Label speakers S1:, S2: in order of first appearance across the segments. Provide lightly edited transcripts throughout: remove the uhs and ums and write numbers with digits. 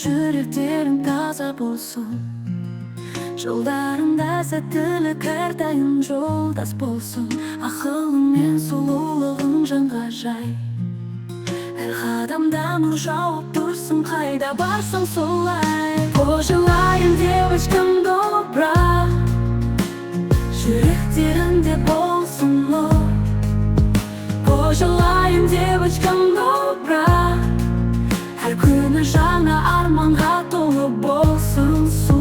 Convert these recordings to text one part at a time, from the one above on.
S1: Жүректерің таза болсын, жолдарыңда сәттілік әрдайым жолдас болсын. Ақылың мен сұлулығың жанға жай, әр қадамда нұр жауып тұрсын, қайда барсаң солай. Пожелаем девочкам добра, жүректерінде болсын нұр. Пожелаем девочкам добра, әр күні жаңа арманға толы болсын су.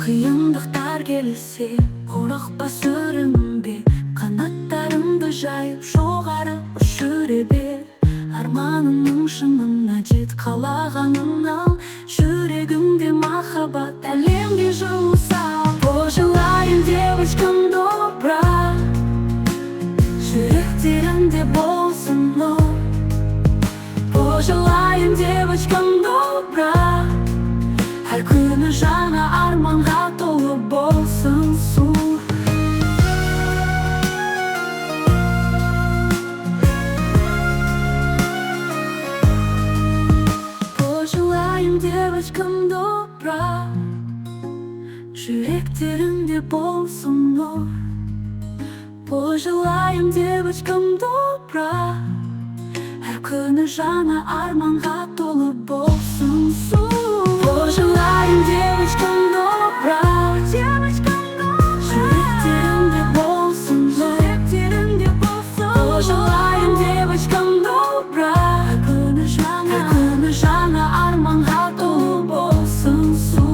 S1: Қиындықтар келсе, қорықпа, сүрінбе, қанаттарыңды жайып жоғары ұш, жүре бер. Арманыңның шыңына жет, қалағанын ал, жүрегіңде махаббат әлемге жылу сал. Пожелаем девочкам добра, жүректерінде болсын нұр. Пожелаем девочкам добра, әр күні жаңа арманға толы болсын су. Пожелаем девочкам добра, жүректерінде болсын нұр. Пожелаем девочкам добра, әр күні жаңа арманға толы болсын су. Пожелаем девочкам добра, жүректерінде болсын нұр. Пожелаем девочкам добра, әр күні жаңа арманға толы болсын су.